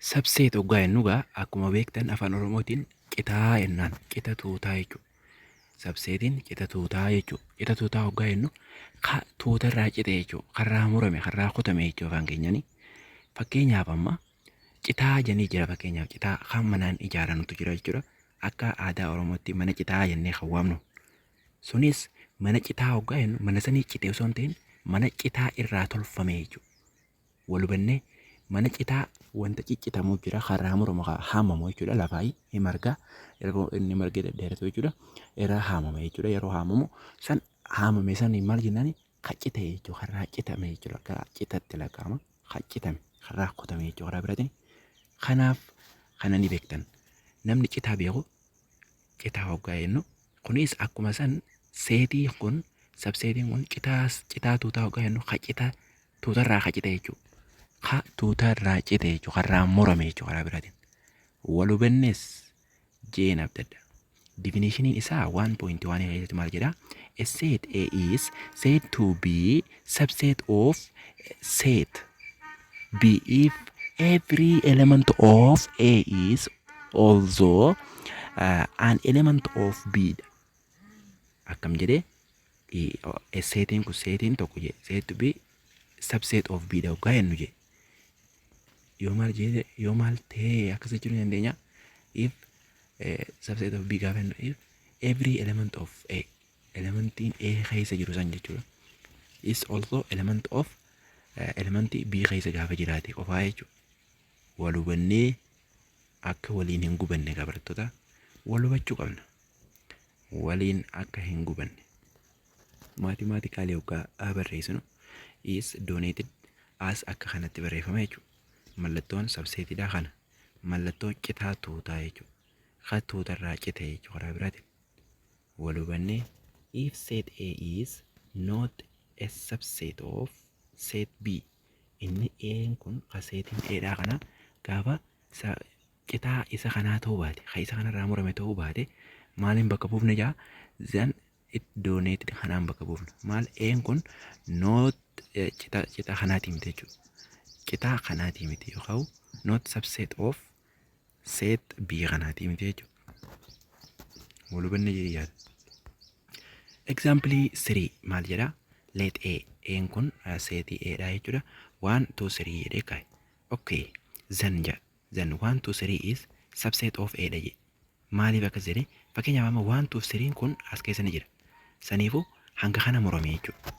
Subset hoggaa jennu egaa akkuma beektan Afaan Oromootiin citaa jennaan, cita tuutaa jechuudha. Subsetiin cita tuutaa jechuudha. Cita tuutaa hoggaa jennu ka tuutarraa cite jechuudha. Karraa murame, karraa kutame jechuudha afaan keenyani. Fakkeenyaaf amma citaa jennee jira, fakkeenyaaf citaa kan manaan ijaaranutu jira jechuudha. Akka aadaa Oromootti mana citaa jennee kan waamnu. Sunis mana citaa hoggaa jennu mana sanii cite osoo hin ta'in mana citaa irraa tolfame jechuudha. Wal hubannee? Mana citaa wanta ciccitamu jira, karaa muramu, haamamu jechuudha. Lafaa ni marga, yeroo inni margee dhedheeratu jechuudha, irraa haamama jechuudha. Yeroo haamamu san, haamame san maal jennaani? Ka cite jechuudha, karaa citame jechuudha. Akka citatti lakkaa'ama, ka citame, karaa kutame jechuudha karaa biraatiin. Kanaaf kana ni beektan, namni citaa beeku. Citaa hoggaa jennu kunis akkuma san seetii kun, sabseetiin kun citaa, citaa tuutaa hoggaa jennu ka cita tuutarraa ka cite jechuudha. Ka tuutarraa cite jechuudha. Karraa murame jechuudha karaa biraatiin. Wal hubannes jeen abdadha. Definitioniin isaa 1.1 keessatti maal jedha? A set A is said to be subset of set B if every element of A is also an element of B dha. Akkam jedhee? Seetiin kun, seetiin tokko jedhe, said to be subset of B dha hoggaa jennu jedhe. Yoo maal jedhe, yoo maal ta'e akkas jechuu ni dandeenya. If subset of B gaafa jennu, if every element of A, elementiin A keessa jiru san jechuudha, is also element of elementii B keessa gaafa jiraate qofaa jechuudha. Wal hubannee akka waliin hin gubanne, barattoota, wal hubachuu qabna. Waliin akka hin gubanne. Mathematically hoggaa barreessinu is denoted as akka kanatti barreeffama jechuudha. Mallattoon subsetiidhaa kana. Mallattoo citaa tuutaa jechuudha. Ka tuutarraa cite jechuudha karaa biraatiin. Wal hubannee? If set A is not a subset of set B, inni A kun ka seetiin A dhaa kana gaafa citaa isa kanaa ta'uu baate, ka isa kanarraa murame ta'uu baate, maaliin bakka buufne jaa? Then it denoted kanaan bakka buufna. Maal? A'n kun not cita kanaatii miti jechuudha. Citaa kanaatii miti yookaan not subset of set B kanaatii miti jechuudha. Wal hubanne jedhee yaada. Example 3 maal jedhaa? Let A, A'n kun seetii A dha jechuudha. 1 2 3 jedhee kaa'e. Okay. Then jedha. Then 1 2 3 is subset of A dha jedhe. Maaliif akkas jedhee? Fakkeenyaaf amma 1 2 3 kun as keessa ni jira. Saniifuu hanga kana murame jechuudha.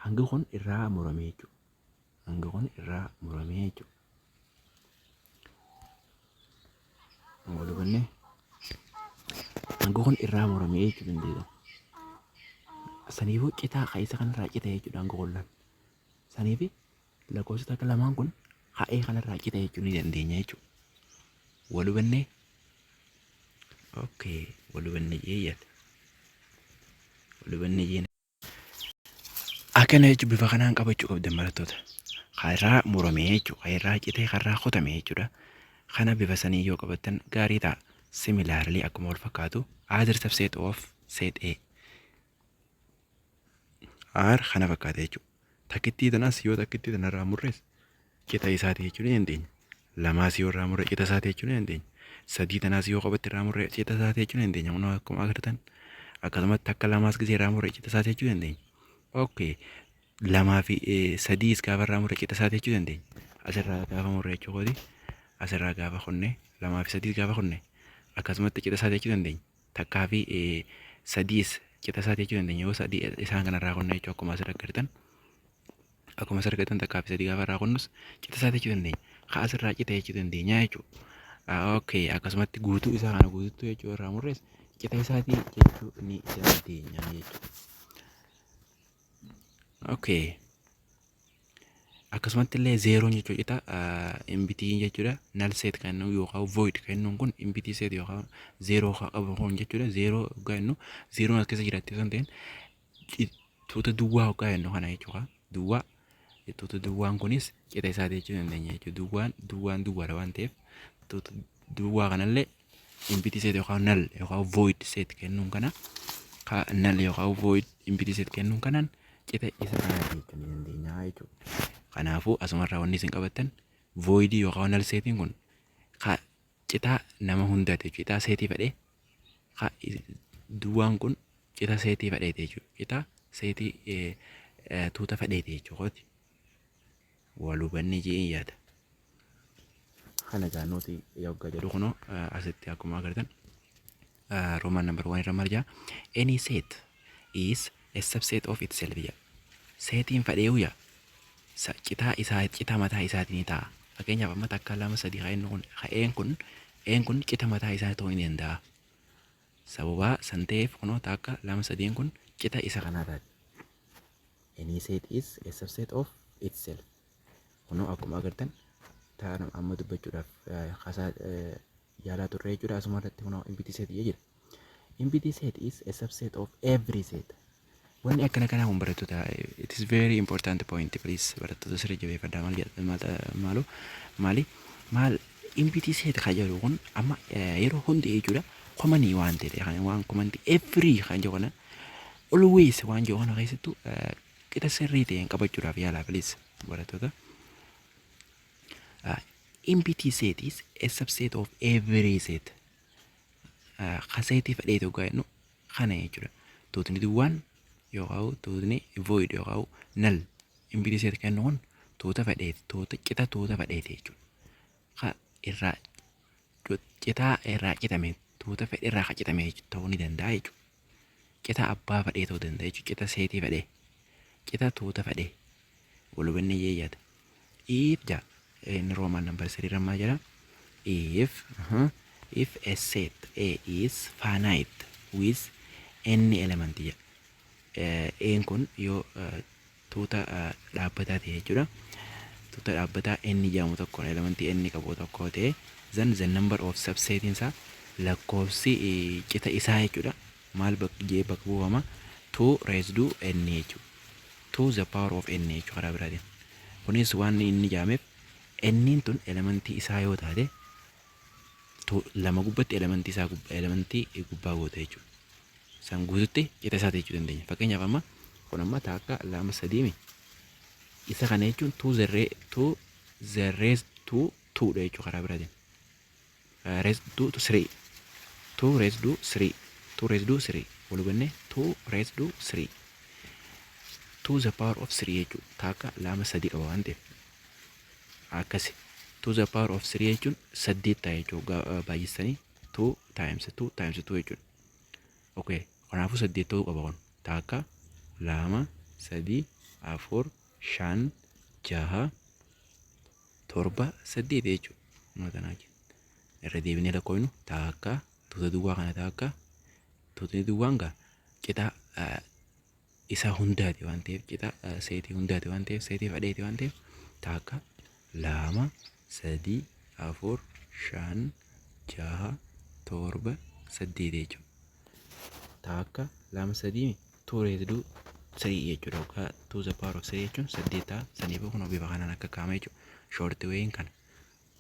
Hangi kun irraa murame jechuudha. Hangi kun irraa murame jechuudha. Wal hubannee? Hangi kun irraa murame jechuu dandeenya. Saniifuu citaa ka isa kanarraa cita jechuudha hangi kun lama. Saniifi lakkoofsota akka lamaan kun ha'ee kanarraa cita jechuu ni dandeenya jechuudha. Wal hubannee? Okay, wal hubannee jee yaada. Wal hubannee jee. Akkana jechuun bifa kanaan qabachuu qabdan, barattoota. Karaa murame jechuudha. Karaa citee, karaa kutame jechuudha. Kana bifa sanii yoo qabattan gaarii ta'a. Similarly, akkuma wal fakkaatu, other subset of set A R kana fakkaata jechuudha. Takkittii tanas yoo takkittii tanarraa murrees cita isaati jechuu ni dandeenya. Lamaas yoo irraa murre cita isaati jechuu ni dandeenya. Sadii tanaas yoo qabatti irraa murre cita isaati jechuu ni dandeenya. Kunoo akkuma agartan akkasumatti takka lamaas gisee irraa murre cita isaati jechuu dandeenya. Okay. Lamaa fi sadiis gaafa irraa murre cita isaati jechuu dandeenya. Asirraa gaafa murre jechuu kooti. Asirraa gaafa kunne, lamaa fi sadiis gaafa kunne, akkasumatti cita isaati jechuu dandeenya. Takkaa fi sadiis cita isaati jechuu dandeenya yoo sadii isaan kanarraa kunne jechuu. Akkuma asirra agartan, akkuma asirra agartan, takkaa fi sadii gaafa irraa kunnus cita isaati jechuu dandeenya. Ka asirraa cita jechuu dandeenya jechuudha. Okay, akkasumatti guutuu isaa kana guutuutti jechuu irraa murrees cita isaatii jechuu ni dandeenya jechuudha. Okay. Akkasumatti illee zeeroon jechuudha cita empty jechuudha. Null set kan yookaan void kan jennuun kun, empty set yookaan zeeroo kan qabu kun jechuudha. Zeeroo hoggaa jennu zeeroon as keessa jiraatti osoo hin ta'in, tuuta duwwaa hoggaa jennu kana jechuudha. Duwwaa, tuuta duwwaan kunis cita isaati jechuu dandeenya jechuudha. Duwwaan duwwaan duwwaadha waan ta'eef, tuuta duwwaa kanallee empty set yookaan null yookaan void set kennuun kana, ka null yookaan void empty set kennuun kanaan cita isa kanaati jechuu ni dandeenya jechuudha. Kanaafuu asumarraa wanni isin qabattan, voidii yookaan null setiin kun ka citaa nama hundaati jechuudha. Citaa setii fedhee, ka duwwaan kun cita setii fedheeti jechuudha. Citaa setii tuuta fedheeti jechuudha. Wal hubannee jee yaada. Kana gaa note yoggaa jedhu kunoo asitti akkuma agartan, Roman number one irra maal jaa? Any set is a subset of itself jedha. Setiin fedheewu yaa citaa isaa, citaa mataa isaatii ni ta'a. Fakkeenyaaf, amma takka, lama, sadii ka'een kun, ka'een kun, een kun cita mataa isaa ta'uu ni danda'a. Sababa san ta'eef kunoo takka, lama, sadiin kun cita isa kanaa taati. Any set is a subset of itself. Kunoo akkuma agartan, ta'an amma dubbachuudhaaf kaasaa yaalaa turre jechuudha. Asuma irratti kunoo empty set jira. Empty set is a subset of every set. Wanni akkana kanaa kun, barattoota, it is very important point. Please, barattoota, sirrii jabeeffadhaa. Maal maalu maali maal empty set kan jedhu kun amma yeroo hundi jechuudha, commonii waan ta'e, waan commonti, every kan jedhu kana, always waan jedhu kana keessattuu qixa sirrii ta'een qabachuudhaaf yaalaa, please, barattoota. Empty set is a subset of every set. Ka setii fedhee tokko jennu kana jechuudha. Tuutni duwwaan yookaan tuutni void yookaan null empty set kennu kun tuuta fedheeti, tuuta cita tuuta fedheeti jechuudha. Ka irraa citaa irraa citame, tuuta fedhe irraa ka citame ta'uu ni danda'a jechuudha. Cita abbaa fedhee ta'uu danda'a jechuudha. Cita setii fedhee, cita tuuta fedhee, wal hubannee yeeyyaata. If ja inni Roman number 3 irra maal jedha? If a set A is finite with any element jedha. Een kun yoo tuuta dhaabbataa ta'e jechuudha. Tuuta dhaabbataa n jedhamu tokko, elementii n qabu tokko ta'e, then the number of subsetiin isaa, lakkoofsi cita isaa jechuudha. Maal jee bakka buufama? 2 raised to n jechuudha. 2 the power of n jechuudha karaa biraatiin. Kunis waan inni jedhameef, nniin tun elementii isaa yoo taate, lama gubbatti elementii isaa, elementii gubbaa goota jechuudha. San guututti cita isaa jechuu dandeenya. Fakkeenyaaf, amma kun amma takka, lama, sadii mi. Isa kana jechuun 2 the raised to 2 dha jechuudha karaa biraatiin. Raised to 3, 2 raised to 3, 2 raised to 3, wal hubannee? 2 raised to 3, 2 the power of 3 jechuudha. Takka, lama, sadii qaba waan ta'eef. Akkasi. 2 the power of 3 jechuun saddeet ta'a jechuudha, baay'istanii 2 times 2 times 2 jechuudha. Okay. Kanaafuu saddeet ta'uu qaba kun. Takka, lama, sadii, afur, shan, jaha, torba, saddeet jechuudha. Nama tanaa irra deebinee lakkoofnu, takka, tuuta duwwaa kana, takka, tuutni duwwaan gaa cita isa hundaati waan ta'eef, cita setii hundaati waan ta'eef, setii fedheeti waan ta'eef, takka, lama, sadii, afur, shan, jaha, torba, saddeet jechuudha. Takka, lama, sadii, two raised to three jechuudha. Yookaan two the power of three jechuun saddeet ta'a. Saniifuu kun bifa kanaan akka kaa'ame jechuudha. Short wayin kana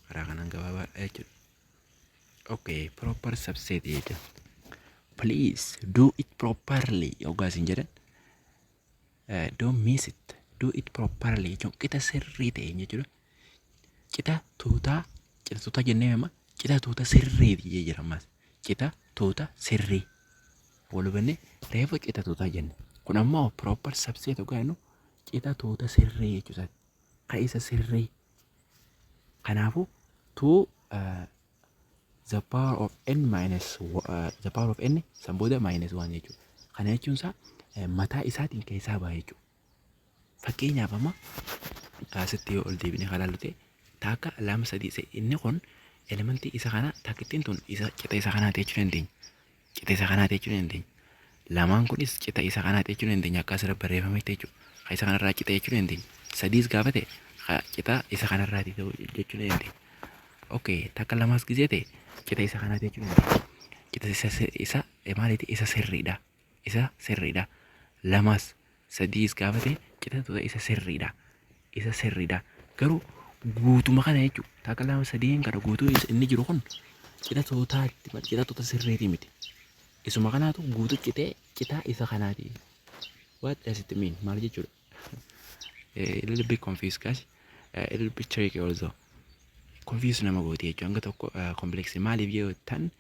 karaa kanaan gabaabaadha jechuudha. Okay, proper subset jechuudha. Please do it properly yoggaa isin jedhan, don't miss it. Do it properly jechuun qixa sirrii ta'e jechuudha. Cita tuutaa, cita tuutaa jennee amma cita tuuta sirriiti jee jira ammas. Cita tuuta sirrii. Wal hubannee? Reefu cita tuutaa jenne. Kun ammoo proper subset yoggaa jennu cita tuuta sirrii jechuudha. Ka isa sirrii. Kanaafuu two the power of n minus the power of n, san booda minus 1 jechuudha. Kana jechuun isaa mataa isaatiin keessaa ba'a jechuudha. Fakkeenyaaf, amma asitti yoo ol deebinee kan ilaallu ta'e, takka, lama, sadii, inni kun elementii isa kana, takkittiin tun isa cita isa kanaati jechuu dandeenya. Cita isa kanaati jechuu dandeenya. Lamaan kunis cita isa kanaati jechuu dandeenya, akka asirra barreeffametti jechuudha. Ka isa kanarraa cita jechuu dandeenya. Sadiis gaafa ta'e cita isa kanarraati ta'uu jechuu dandeenya. Okay, takka lamaas gisee ta'e cita isa kanaati jechuu dandeenya. Cita isa maaliiti? Isa sirriidha. Isa sirriidha. Lamaas sadiis gaafa ta'e cita tuuta isa sirriidha. Isa sirriidha. Garuu guutuma kana jechuudha. Takka, lama, sadiin kana guutuu inni jiru kun cita tuutaatti, cita tuuta sirriitii miti. Isuma kanaatu guutuu citee citaa isa kanaati. What does it mean? Maal jechuudha? A little bit confused, guys. A little bit tricky also. Confuse nama gooti jechuudha. Hanga tokko complex, maaliif yoo ta'an,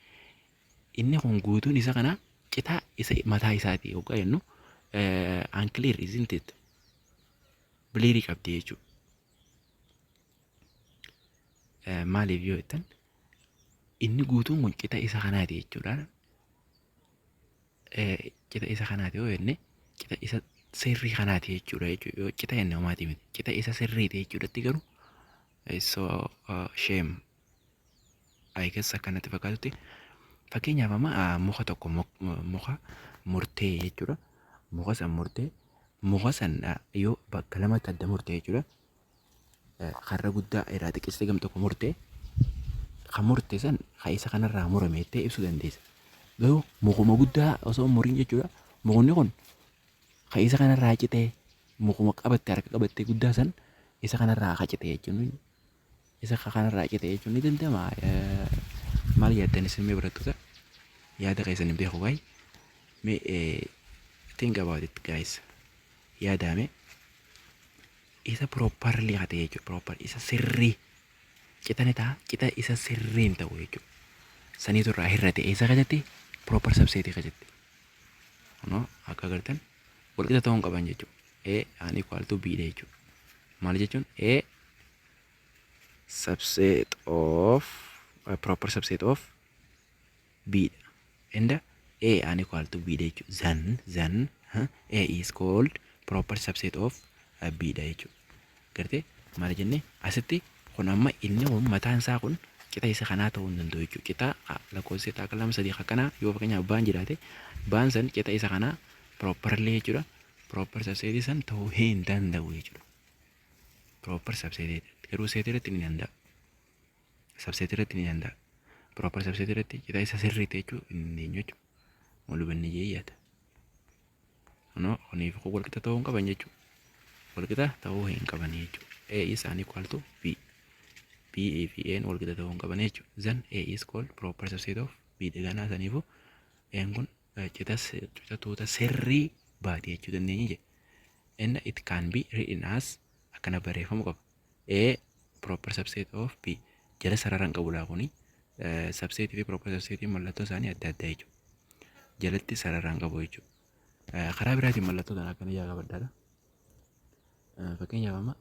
inni kun guutuun isa kana citaa isa mataa isaati yookaan jennu unclear, isn't it? Blurry qabdi jechuudha. Maaliif yoo jettan, inni guutuun kun cita isa kanaati jechuudha. Cita isa kanaati yoo jenne, cita isa sirrii kanaati jechuudha. Yoo cita jenne homaati miti. Cita isa sirriiti jechuudhatti garuu so shame, I guess, akkanatti fakkaatutti. Fakkeenyaaf amma muka tokko, muka murtee jechuudha. Muka san murtee, muka san yoo bakka lamatti adda murtee jechuudha. Karra guddaa irraa xiqqeessitee gam tokko murtee, kan murte san kan isa kanarraa murame jettee ibsuu dandeessa. Garuu mukuma guddaa osoo hin muriin jechuudha. Mukni kun kan isa kanarraa citee, mukuma qabatte, harka qabattee guddaa san isa kanarraa cite jechuun, isa kanarraa cite jechuun ni danda'ama. Maal yaaddan isin mee, barattoota? Yaada keessan hin beeku baay'ee. Mee think about it, guys. Yaadame isa properly haa ta'e jechuudha. Proper isa sirrii cita ni ta'a, cita isa sirrii hin ta'u jechuudha. Saniitu irraa hir'ate eessa keessatti? Proper subset keessatti. Kunoo akka agartan walqixa ta'uu hin qaban jechuudha. A unequal to B dha jechuudha. Maal jechuun? A subset of proper subset of B dha. And A unequal to B dha jechuudha. Then A is called proper subset of B dha jechuudha. Gartee maal jennee? Asitti kun amma inni kun mataan isaa kun cita isa kanaa ta'uu hin danda'u jechuudha. Cita lakkoofsa akka lama sadii akkanaa yoo fakkeenyaaf baan jiraate, baan san cita isa kanaa properly jechuudha. Proper subset san ta'uu hin danda'u jechuudha. Proper subset garuu set irratti ni danda'a. Subset irratti ni danda'a. Proper subset irratti cita isa sirriitti jechuu hin dandeenyu jechuudha. Wal hubanne jee yaada. Kunoo kuniif kun walqixa ta'uu hin qaban jechuudha. Walqixa ta'uu hin qaban jechuudha. A is unequal to B. B fi A walqixa ta'uu hin qaban jechuudha. Then A is called proper subset of B dha ganaa. Saniifuu A'n kun cita cita tuuta sirrii baati jechuu dandeenya jedhe. And it can be written as akkana barreeffamu qaba. A proper subset of B jala sarara hin qabu laa kuni. Subset fi proper subset mallattoo isaanii adda adda jechuudha. Jalatti sarara hin qabu jechuudha. Karaa biraatiin mallattoo tana akkana ijaa qabadhaadha. Fakkeenyaaf amma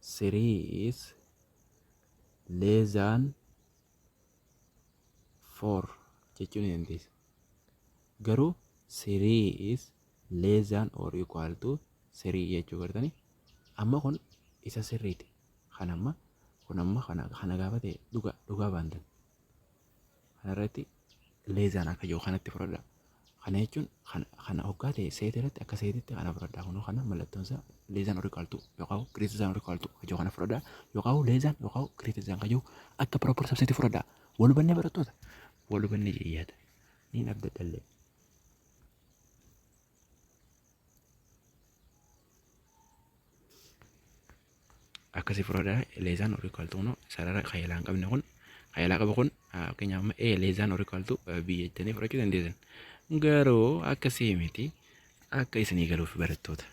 three is less than four jechuu ni dandeessa. Garuu three is less than or equal to three jechuu gartanii, amma kun isa sirriiti. Kan amma kun amma kana gaafa ta'e dhugaa dhugaa baantan. Kanarratti less than akka jiru kanatti fudhadha. Kana jechuun kana hoggaa ta'e set irratti akka setitti kana fudhadha. Kunoo kana mallattoon isaa less than or equal to yookaan greater than or equal to kan jiru kana fudhadha. Yookaan less than yookaan greater than kan jiru akka proper subset fudhadha. Wal hubannee, barattoota? Wal hubannee jedhee yaada. Niin abdadhallee. Akkasii fudhadha, less than or equal to. Kunoo sarara kayalaa hin qabne kun, kayalaa qaba kun, fakkeenyaaf amma A less than or equal to B jettanii fudhachuu dandeessan. Garuu akkasii miti, akka isinii galuuf barattoota.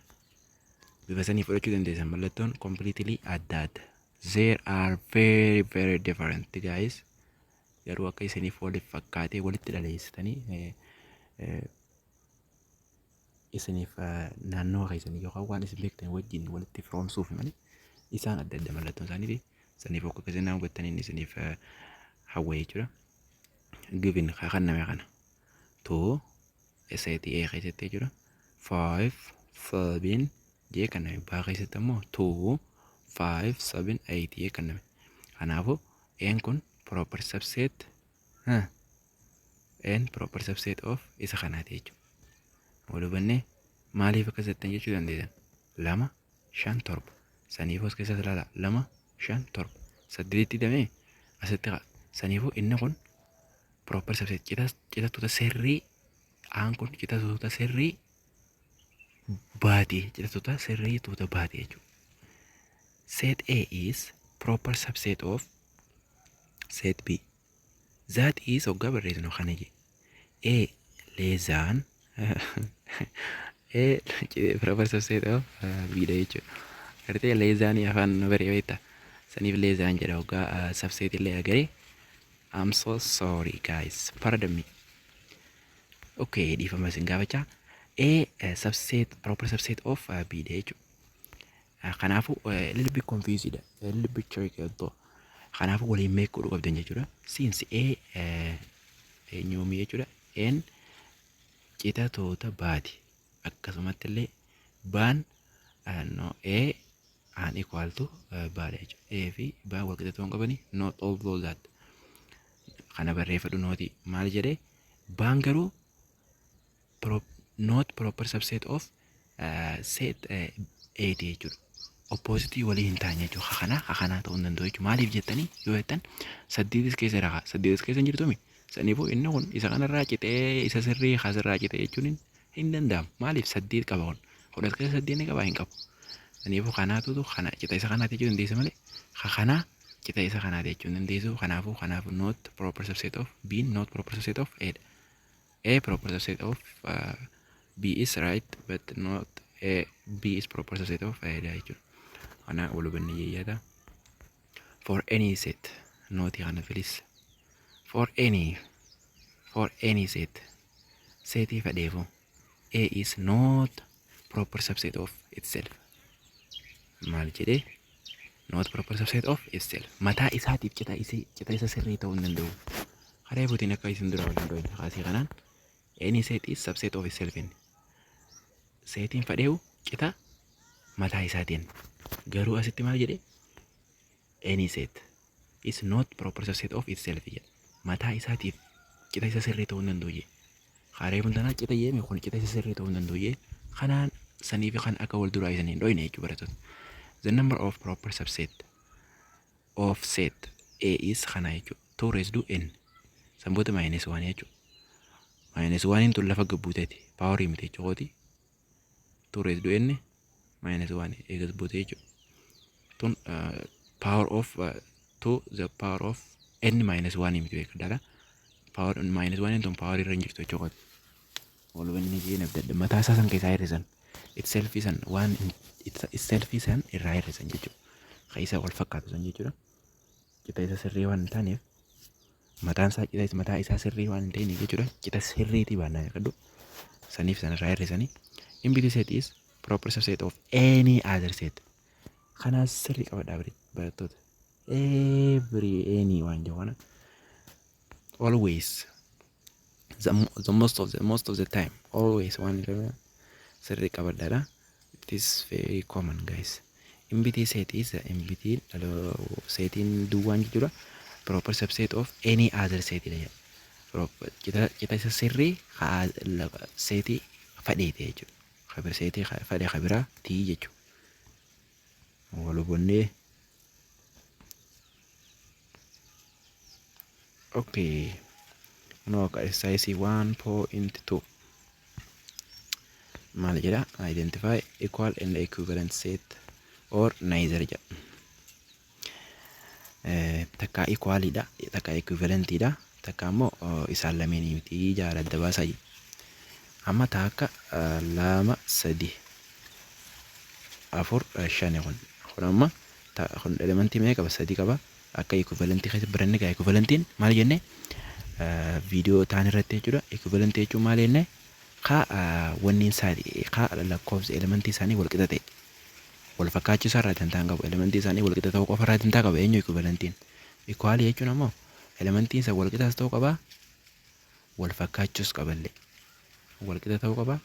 Bifa sanii fudhachuu dandeessan, mallattoon completely adda adda. They are very very different, guys. Garuu akka isiniif waliif fakkaatee walitti dhaleessitanii isiniif naannoo keessanii yookaan waan isin beektan wajjin walitti firoomsuuf malee isaan adda adda mallattoon isaaniiti. Saniif akka isin hubattaniin isiniif hawwa jechuudha. Given kenname kana. Two set A keessatti jechuudha. Five, seven jee kenname. B keessatti ammoo two, five, seven, eight jee kenname. Kanaafuu A'n kun proper subset, A'n proper subset of isa kanaati jechuudha. Wal hubannee? Maaliif akkas jettan jechuu dandeessan. Lama, shan, torba. Saniifuu as keessatti ilaala. Lama, shan, torba. Saddeetitti hidhamee asitti ka'a. Saniifuu inni kun proper subset cita cita tuuta sirrii, A'n kun cita tuuta sirrii baati, cita tuuta sirrii tuuta baati jechuudha. Set A is proper subset of set B. That is hoggaa barreessinu kana jee. A less than A proper subset of B dha jechuudha. Gartee less thanii afaan baree beektaa. Saniif less than jedha hoggaa subset illee agaree. I'm so sorry, guys. Pardon me. Okay, dhiifama isin gaafachaa. A subset, proper subset of B dha jechuudha. Kanaafuu a little bit confused dha. A little bit tricky though. Kanaafuu waliin make godhuu qabdan jechuudha. Since A eenyuumi jechuudha. N cita tuuta baati. Akkasumatti illee baan no A unequal to baadha jechuudha. A fi baan wal qixa ta'uu hin qabani, not all those that. Kana barreeffadhu nootii maal jedhee baan garuu not proper subset of set A jechuudha. Opposite walii hin taane jechuudha. Kana kanaa ta'uu hin danda'u jechuudha. Maaliif jettanii yoo jettan, saddeetis keessa jira. Saddeetis keessa hin jirtumi. Saniifuu inni kun isa kanarraa citee isa sirrii asirraa citee jechuun hin danda'amu. Maaliif? Saddeet qaba kun. 10 keessa saddeet ni qaba, hin qabu. Saniifuu kanaatutu kana cita isa kanaati jechuu dandeessa malee kanaa cita isa kanaati jechuu hin dandeessu. Kanaafuu not proper subset of B, not proper subset of A dha. A proper subset of B is right, but not A, B is proper subset of A dha jechuudha. Kana wal hubanne jechuudha. For any set, nootii kana filis. For any set, setii fedheefu, A is not proper subset of itself. Maal jedhee? Not proper subset of itself. Mataa isaatiif cita isii cita isa sirrii ta'uu hin danda'u. Karaa eeguutiin akka isin dura wal hin dhoofne kaasii kanaan any set is subset of itself inni. Setiin fedheewu cita mataa isaatiin. Garuu asitti maal jedhee? Any set is not proper subset of itself jedha. Mataa isaatiif cita isa sirrii ta'uu hin danda'u jedhe. Karaa eeguun tanaa cita yeeme kun cita isa sirrii ta'uu hin danda'u jedhe. Kanaan sanii fi kan akka wal duraa isin hin dhoyne jechuudha, barattoota. The number of proper subset of set A is kana jechuudha. 2 raised to n. Sanboota minus 1 jechuudha. Minus 1 tun lafa gabbuuteeti. Powerii miti jechuudha. 2 raised to n minus 1 eegas buute jechuudha. Tun power of 2 the power of n minus 1 miti, beekadhaadha. Power minus 1 tun power irra hin jirtu jechuudha. Wal hubanni jee nabdadha. Mataa isaa san keessaa hir'isan. Itself san waan itself san irraa hir'isan jechuudha. Kan isa wal fakkaatu san jechuudha. Cita isa sirrii waan hin taaneef, mataan isaa cita mataa isaa sirrii waan hin ta'iniif jechuudha. Cita sirriitii baannaa jedhu. Saniif san irraa hir'isanii. Empty set is proper subset of any other set. Kanaas sirrii qabadhaa, barattoota. Every any waan jedhu kana always the most of the time always waan jedhamu sirrii qabadhaadha. It is very common, guys. Empty set is empty setiin duwwaan jechuudha. Proper subset of any other set dha jedha. Cita isa sirrii setii fedheeti jechuudha. Kabir setii fedhe kabiraa tii jechuudha. Wal hubannee. Okay. No, exercise 1.2 maal jedha? Identify equal and equivalent set or neither jedha. Takka equalidha, takka equivalentidha, takka immoo isaan lameenii miti jaala adda baasaa jedha. Amma takka, lama, sadi, afur, shani. Kun amma kun elementii meeqa qaba? Sadi qaba. Akka equivalentii keessa baranne gaa, equivalentiin maal jenne viidiyoo ta'an irratti jechuudha. Equivalentii jechuun maal jenne? Ka wanni isaanii ka lakkoofsa elementii isaanii wal qixa ta'e. Wal fakkaachisaa irraa dantaa hin qabu. Elementii isaanii wal qixa ta'uu qofa irraa dantaa qaba eenyu equivalentiin. Equalii jechuun ammoo elementiin isa wal qixas ta'uu qaba, wal fakkaachuus qaballee. Wal qixa ta'uu qaba,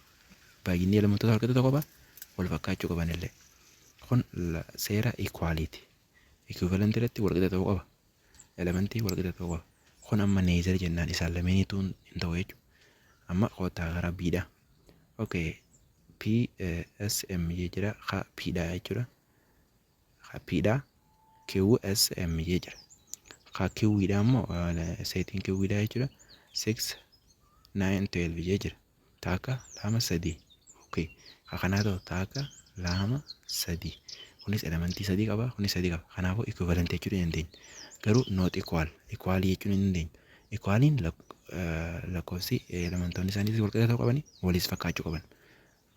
baay'inni elementoota wal qixa ta'uu qaba, wal fakkaachuu qabanillee. Kun seera equaliiti. Equivalent irratti wal qixa ta'uu qaba. Elementii wal qixa ta'uu qaba. Kun amma neither jennaan, isaan lameeniituu hin ta'u jechuudha. Amma kottaa gara B'dha. Okay. P S M jira, K P dha jechuudha. K P dha. Q S M jira. K Q dha immoo seetiin Q dha jechuudha. 6 9 12 jira. Takka, lama, sadii. Okay. Ka kanaa ta'u takka, lama, sadii. Kunis elementii sadii qaba, kunis sadii qaba. Kanaafuu equivalent jechuu ni dandeenya. Garuu not equal. Equal jechuun hin dandeenyu. Equaliin lakkoofsi elementoonni isaaniis wal qixa ta'uu qabani, walis fakkaachuu qaban.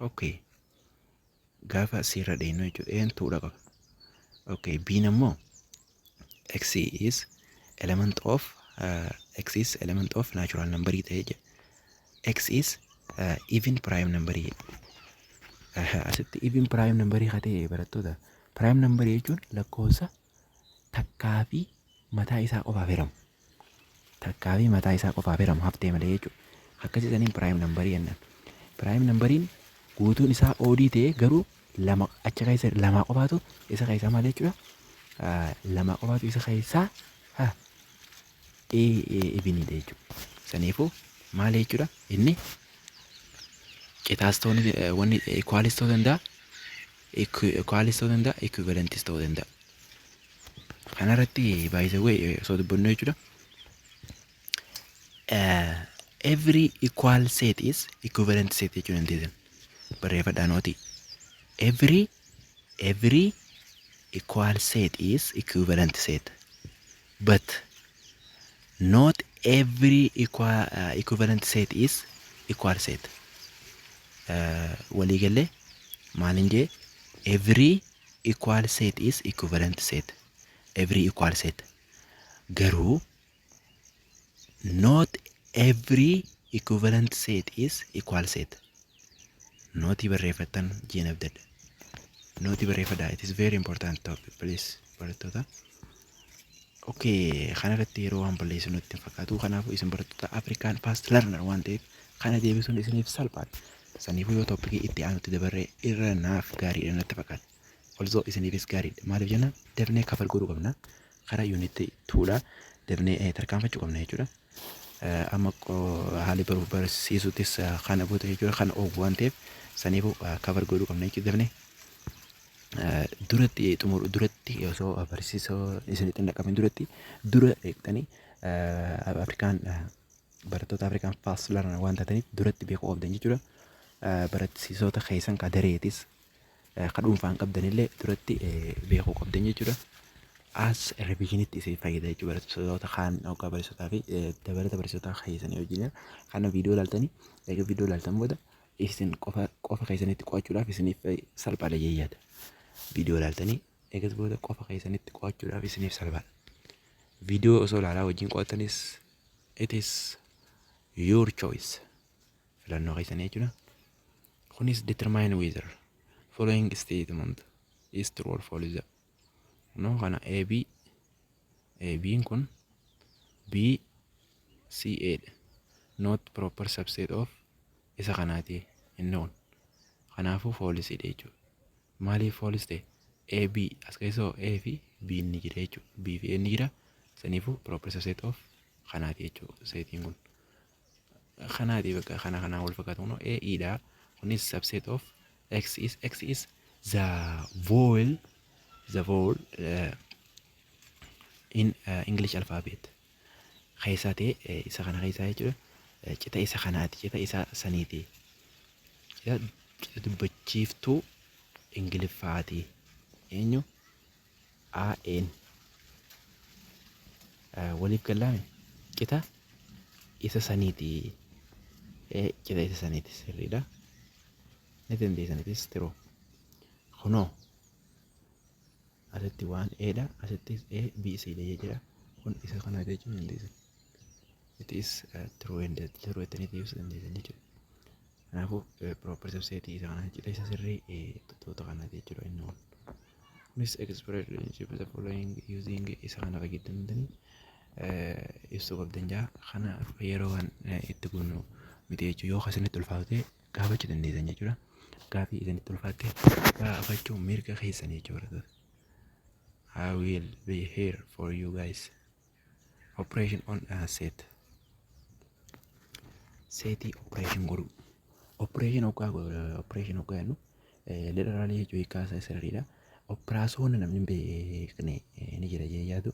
Okay. Gaafa asirra dheenyu jechuudha. A'n twodha qaba. Okay. B'n ammoo x is element of x is element of natural number ta'ee jira. X is even prime number jedha. Asitti even prime number haa ta'e, barattoota. Prime number jechuun lakkoofsa takkaa fi mataa isaa qofaaf hiramu. Takkaa fi mataa isaa qofaaf hiramu haftee malee jechuudha. Akkasii saniin prime number jennaan. Prime numberiin guutuun isaa odd ta'ee garuu lama achi keessa lama qofaatu isa keessaa maal jechuudha? Lama qofaatu isa keessaa evenidha jechuudha. Saniifuu maal jechuudha? Inni citaas ta'uu wanni equalis ta'uu danda'a. Equalis ta'uu danda'a, equivalentis ta'uu danda'a. Kanarratti baay'isawee osoo dubbannu jechuudha. Every equal set is equivalent set jechuu dandeessan. Barreeffadhaa note. Every equal set is equivalent set. But not every equivalent set is equal set. Waliigallee maalin jee? Every equal set is equivalent set. Every equal set. Garuu not every equivalent set is equal set. Note barreeffattan jeen abdadha. Note barreeffadhaa. It is very important topic, please, barattoota. Okay, kanarratti yeroo waan balleessu nutti hin fakkaatu. Kanaafuu isin barattoota Afrikaan fast learner waan ta'eef kana deebisuun isiniif salphaadha. Saniifuu yoo topicii itti aanutti dabarree irra naaf gaariidha natti fakkaata. Also isiniifis gaariidha. Maaliif jennaan, dafnee cover godhuu qabna. Karaa unit twodha. Dafnee tarkaanfachuu qabna jechuudha. Amma haalli baruuf barsiisuutis kana booda jechuudha, kana oofu waan ta'eef saniifuu cover godhuu qabna jechuudha dafnee. Duratti xumuru duratti, osoo barsiisoo isinitti hin dhaqqabin duratti dura eegdanii Afrikaan barattoota Afrikaan fast learner waan taataniif duratti beekuu qabdan jechuudha. Barsiisota keessan ka dareetis ka dhuunfaan qabdanillee duratti beekuu qabdan jechuudha. As revisionitti isin fayyada jechuudha, barattoota kaan hoggaa barsiisotaa fi dabalata barsiisotaa keessanii wajjin kana viidiyoo ilaaltanii, eega viidiyoo ilaaltan booda isin qofa qofa keessanitti qo'achuudhaaf isiniif salphaadha jee yaada. Viidiyoo ilaaltanii eegas booda qofa keessanitti qo'achuudhaaf isiniif salphaadha. Viidiyoo osoo ilaalaa wajjin qo'attanis it is your choice. Filannoo keessanii jechuudha. Kunis determine whether following statement is true or false. No, kana A B A B'n kun B C A dha. Not proper subset of isa kanaati inni kun. Kanaafuu false dha jechuudha. Maaliif false ta'e? A B as keessa A fi B ni jira jechuudha. B fi A ni jira. Saniifuu proper subset of kanaati jechuudha setiin kun. Kanaati bakka kana kanaan wal fakkaatu kunoo A E dha. Kunis subset of X is X is the vowel in English alphabet keessaa ta'e isa kana keessaa jechuudha. Cita isa kanaati, cita isa saniiti. Cita dubbachiiftuu Ingiliffaati. Eenyu? A N. Waliif gallaame, cita isa saniiti. Cita isa saniiti, sirriidha. Ni dandeessanitis tiruu. Kunoo asitti waan A dha, asittis A B C dha jira. Kun isa kana jechuu dandeessan. It is true and true jettanii deebisuu dandeessan jechuudha. Kanaafuu proper subset isa kana, cita isa sirrii tuuta kanaati jechuudha inni kun. Kunis express relationship the following using isa kana fayyadamtanii ibsuu qabdan jaa. Kana yeroo waan itti goonu miti jechuudha. Yoo isinitti ulfaatu ta'e gaafachuu dandeessan jechuudha. Gaafii isinitti ulfaatte gaafachuu mirga keessanii jechuudha. I will be here for you guys. Operation on a set. Setii operation godhu. Operation hoggaa jennu literally jechuu hiikkaa isaa sirriidha. Operaasyoona namni hin beekne ni jira jee yaadu,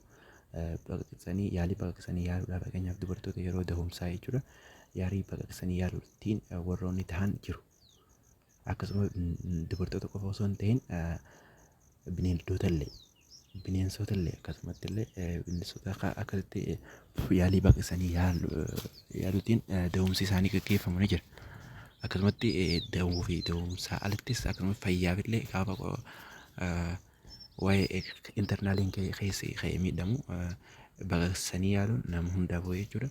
baqaqsanii yaalii, baqaqsanii yaaluudhaaf, fakkeenyaaf dubartoota yeroo dahumsaa jechuudha. Yaalii baqaqsanii yaaluutiin warroonni tahan jiru. Akkasuma dubartoota qofa osoo hin ta'in bineeldota illee, bineensota illee, akkasumatti illee bineensota akkasitti yaalii baqaqsanii yaaluutiin dahumsi isaanii gaggeeffamu ni jira. Akkasumatti da'uu fi da'umsaa alattis, akkasumas fayyaaf illee gaafa waa'ee internaliin keessi ka'ee miidhamu baqaqsanii yaaluun nama hundaaf jechuudha.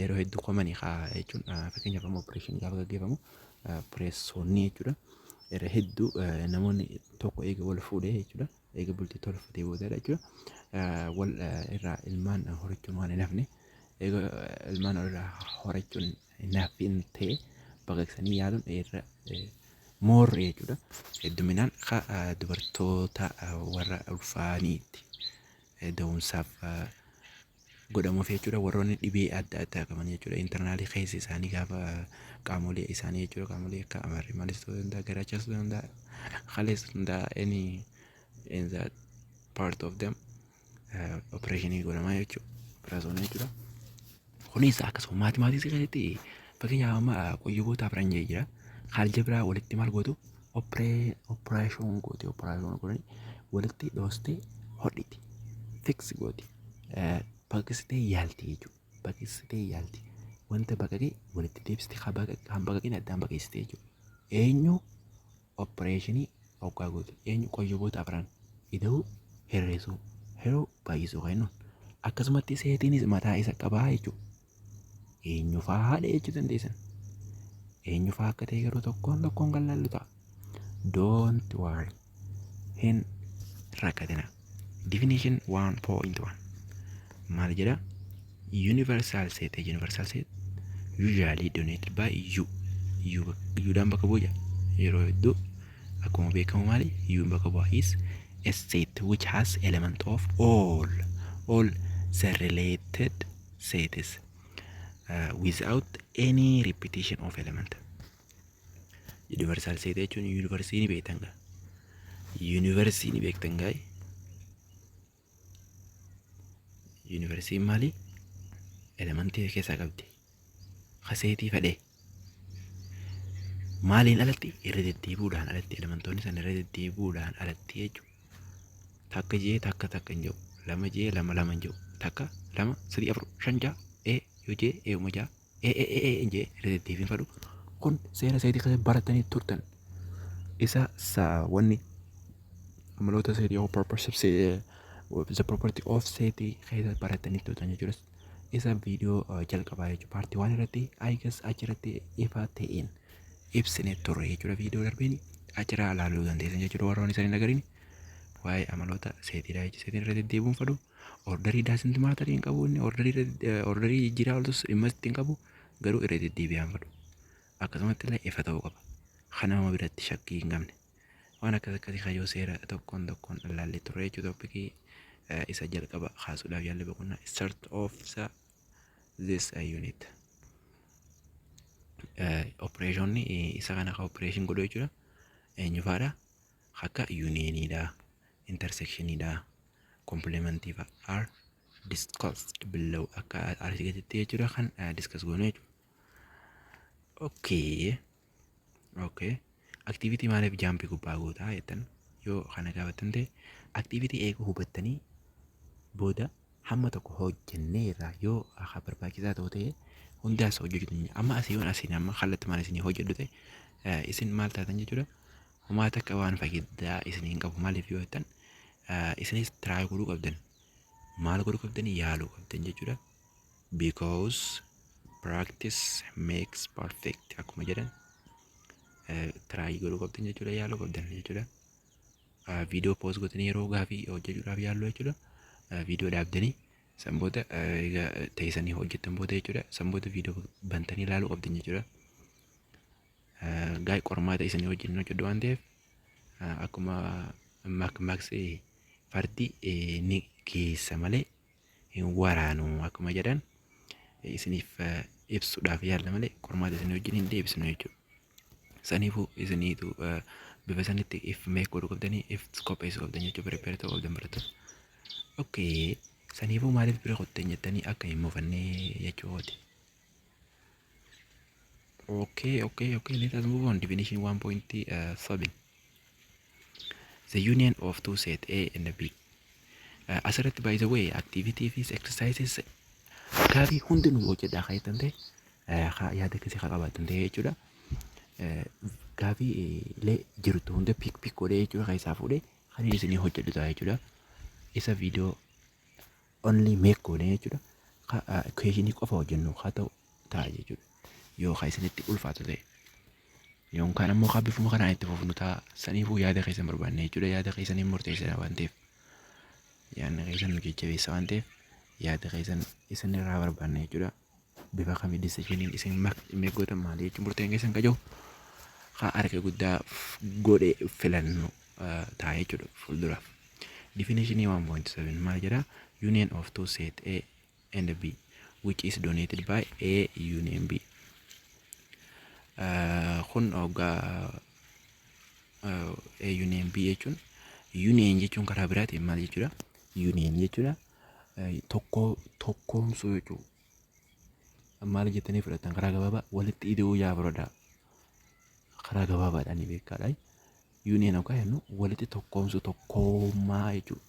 Yeroo hedduu komanii haa jechuun, fakkeenyaaf amma operation gaafa gaggeeffamu opereessonni jechuudha. Yeroo hedduu namoonni tokko eega wal fuudhee jechuudha. Eega bultii tolfatee booda jechuudha. Wal irraa ilmaan horachuun waan hin hafne, eega ilmaan irraa horachuun hin hafin ta'e, baqaqsanii yaaluun irra more jechuudha. Hedduminaan dubartoota warra ulfaaniitti da'umsaaf godhamuuf jechuudha. Warroonni dhibee adda addaa qaban jechuudha. Internal keessi isaanii gaafa qaamolee isaanii jechuudha. Qaamolee akka amarri maalis ta'uu danda'a, garaachas ta'uu danda'a, kalees ta'uu danda'a, any in that part of them operationii godhamaa jechuudha. Operaasyoonii jechuudha. Kunis akkasuma mathematics keessatti, fakkeenyaaf amma qoyyoboota afran jee jira. Algebra walitti maal gootu? Operation gooti. Operation godhanii walitti dhoostee hodhiti. Fix gooti. Baqaqsitee yaalti jechuudha. Baqaqsitee yaalti. Wanta baqaqee walitti deebistee, kan baqaqin addaan baqaqsitee jechuudha. Eenyu operationii hoggaa gootu? Eenyu qoyyoboota afran ida'uu, hir'isuu, hiruu, baay'isuu kennuun. Akkasumatti setiinis mataa isa qabaa jechuudha. Eenyu fa'aa jechuu dandeessan. Eenyu fa'aa akka ta'e garuu tokkoon tokkoon kan laallu ta'a. Don't worry. Hin rakkatina. Definition 1.1 maal jedha? Universal set. Universal set usually denoted by U. U U'dhaan bakka bu'a. Yeroo hedduu akkuma beekamu maali? U bakka bu'a, is a set which has element of all the related sets without any repetition of element. Universal set jechuun university ni beektan gaa. University ni beektan gaa. University maali? Elementii keessaa qabdi. Ka setii fedhee. Maaliin alatti? Irra deddeebi'uudhaan alatti, elementoonni sana irra deddeebi'uudhaan alatti jechuudha. Takka jee takka takka hin jiru. Lama jee lama lama hin jiru. Takka, lama, sadii, afur, shan, ja'a, e yoo jee ee'uma ja'a, e e e e jee irra deddeebiin fedhu. Kun seera setii keessatti baratanii turtan. Isa wanni amaloota setii of purpose, the property of setii keessa baratanii turtan jechuudha. Isa viidiyoo jalqabaa jechuudha. Part one irratti, I guess, achirratti ifa ta'een ibsine turre jechuudha. Viidiyoo darbeen achirraa ilaaluu dandeessan jechuudha, warroonni isaan hin agarin. Waa'ee amaloota setiidha jechuudha. Setiin irra deddeebi'uun fedhu. Orderii doesn't matter hin qabu inni orderii orderii jijjiiraa ooltus dhimma itti hin qabu, garuu irra deddeebi'aan fedhu. Akkasumatti illee ifa ta'uu qaba. Kan nama biratti shakkii hin qabne. Waan akkas akkasii kayyoo seera tokkoon tokkoon ilaallee turre jechuudha. Topicii isa jalqaba kaasuudhaaf yaalle, boqonnaa start of the this unit. Operationni isa kana ka operation godhu jechuudha. Eenyu fa'aadha? Akka unioniidha, intersectioniidha, complementii fa'a are discussed below, akka asii gaditti jechuudha kan discuss goonu jechuudha. Okay. Okay. Activity maaliif jumpii gubbaa gootaa jettan yoo kana gaafattan ta'e, activity eega hubattanii booda hamma tokko hojjennee irraa yoo akka barbaachisaa ta'u ta'e hundaas hojjechuu dandeenya. Amma asii yoon asiin amma kallattumaan isinii hojjedhu ta'e, isin maal taatan jechuudha? Homaa takka waan faayidaa isinii hin qabu. Maaliif yoo jettan, isinis try godhuu qabdan. Maal godhuu qabdan? Yaaluu qabdan jechuudha. Because practice makes perfect akkuma jedhan, try godhuu qabdan jechuudha, yaaluu qabdan jechuudha. Viidiyoo pause gootanii yeroo gaafii hojjechuudhaaf yaallu jechuudha. Viidiyoo dhaabdanii san booda egaa teessanii hojjettan booda jechuudha. San booda viidiyoo bantanii ilaaluu qabdan jechuudha. Gaa'e qormaata isinii wajjin hojjedhu waan ta'eef, akkuma maksii fardi ni geessa malee hin waraanu akkuma jedhan, isiniif ibsuudhaaf yaalla malee qormaata isinii wajjin hin deebisnu jechuudha. Saniifuu isiniitu bifa sanitti if make godhuu qabdanii, if qopheessuu qabdan jechuudha, prepare ta'uu qabdan barattoota. Okay. Saniifuu maaliif bira kottan jettanii akka hin muufannee jechuudha. Okay. Let us move on. Definition 1.7. The union of two set A and B. Asirratti, by the way, activity fi exercises gaafii hundinuu hojjedhaa kan jettan ta'e, yaada akkasii haa qabaattan ta'e jechuudha. Gaafiilee jirtu hunda pick pick godhee jechuudha, keessaa fuudhee kan inni isinii hojjedhu ta'a jechuudha. Isa video only make goonee jechuudha. Questionii qofa hojjennu haa ta'u ta'a jechuudha. Yoo kan isinitti ulfaatu ta'e. Yookaan ammoo kan bifuma kanaan itti fufnu ta'a. Saniifuu yaada keessan barbaanne jechuudha. Yaada keessaniin murteessadha waan ta'eef. Yaadni keessan nu jajjabeessa waan ta'eef, yaada keessan isin irraa barbaanne jechuudha. Bifa kamii decisioniin isin make gootan maali jechuun, murteen keessan qajeelu haa harka guddaa godhe filannu ta'a jechuudha fuulduraaf. Definition 1.7 maal jedha? Union of two set A and B which is denoted by A union B. Kun hoggaa A union B jechuun, union jechuun karaa biraatiin maal jechuudha? Union jechuudha tokko tokkoomsuu jechuudha. Maal jettanii fudhatan? Karaa gabaabaa walitti ida'uu yaa fudhadhaa. Karaa gabaabaadhaan ni beekaadha. Union hoggaa jennu walitti tokkoomsuu, tokkummaa jechuudha.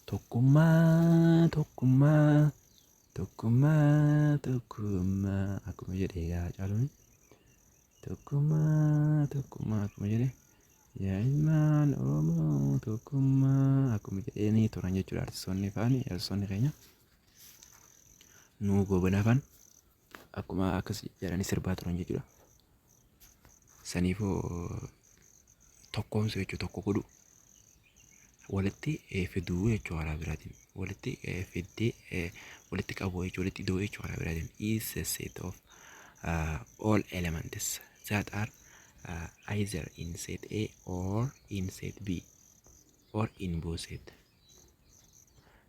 Tokkummaa, tokkummaa, tokkummaa, tokkummaa akkuma jedhe egaa Caaluun, tokkummaa, tokkummaa akkuma jedhe, yaa ilmaan Oromoo tokkummaa akkuma jedhanii turan jechuudha artistoonni faani, artistoonni keenya nuu goobana faan akkuma akkas jedhanii sirbaa turan jechuudha. Saniifuu tokkoomsuu jechuudha, tokko godhu, walitti fiduu jechuudha, karaa biraatiin walitti fiddee walitti qabu jechuudha, walitti ida'uu jechuudha karaa biraatiin, is a set of all elements that are either in set A or in set B or in both set.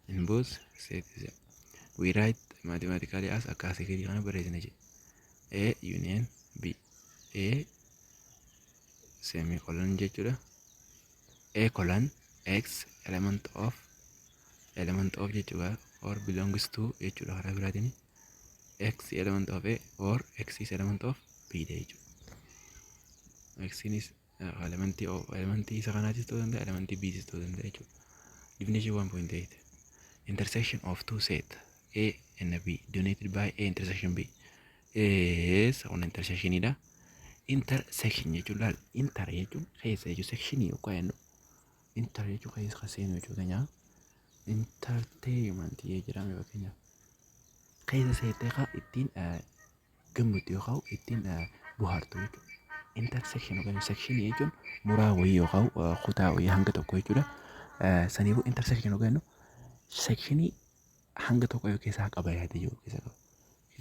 In both set is we write mathematically as akka asii gadi kana barreessina jedhe. A union B, A semicolon jechuudha. A colon X element of, element of jechuudha, or belongs to jechuudha karaa biraatiin, X element of A or X is element of B dha jechuudha. X is elementii of, elementii isa kanaatis ta'uu danda'a, elementii B tis ta'uu danda'a jechuudha. Definition 1.8: intersection of two set A and B denoted by A intersection B is kun intersectionidha. Intersection jechuun laal, inter jechuun keessa jechuun, sectionii yookaan jennu inter jechuun keessa kan seenu jechuu keenya, entertainment jedhama fakkeenyaaf, keessa seetee kaa ittiin gammaddu yookaan ittiin bohaartu jechuudha. Intersection yookaan sectionii jechuun muraa wayii yookaan kutaa wayii hanga tokko jechuudha. Saniifuu intersection yookaan jennu sectionii hanga tokko yoo keessaa qaba yaada jiru keessaa qaba.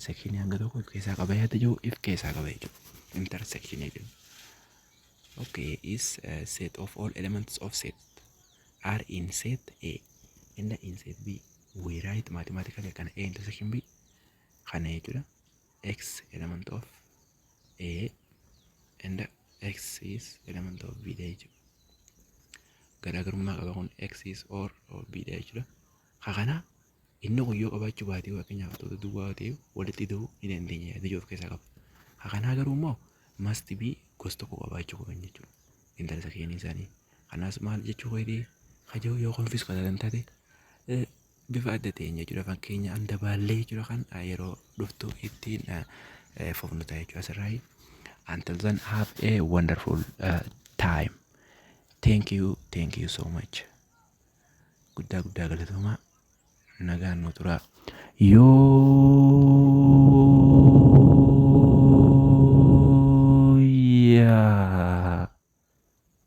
Sectionii hanga tokko of keessaa qaba yaada jiru if keessaa qaba jechuudha. Intersection jechuudha. Okay, is a set of all elements of set are in set A and in set B. We write mathematically kana A intersection B kana jechuudha. X element of A and X is element of B dha jechuudha. Garaagarummaa qaba kun X is or B dha jechuudha. Kana inni kun yoo qabaachuu baate, fakkeenyaaf toota duwwaa ta'e, walitti ida'uu ni dandeenya yaada of keessaa qaba. Kanaa garuu immoo must be gosa tokko qabaachuu qaban jechuudha. Intersection isaanii. Kanaas maal jechuu kooti kaja'u yoo confuse kan taate bifa adda ta'een jechuudha. Fakkeenya andabaallee jechuudha, kan yeroo dhuftu ittiin fufnu ta'a jechuudha asirraa. Until then, have a wonderful time. Thank you, thank you so much. Guddaa guddaa galatoomaa, nagaan nu turaa. Yoo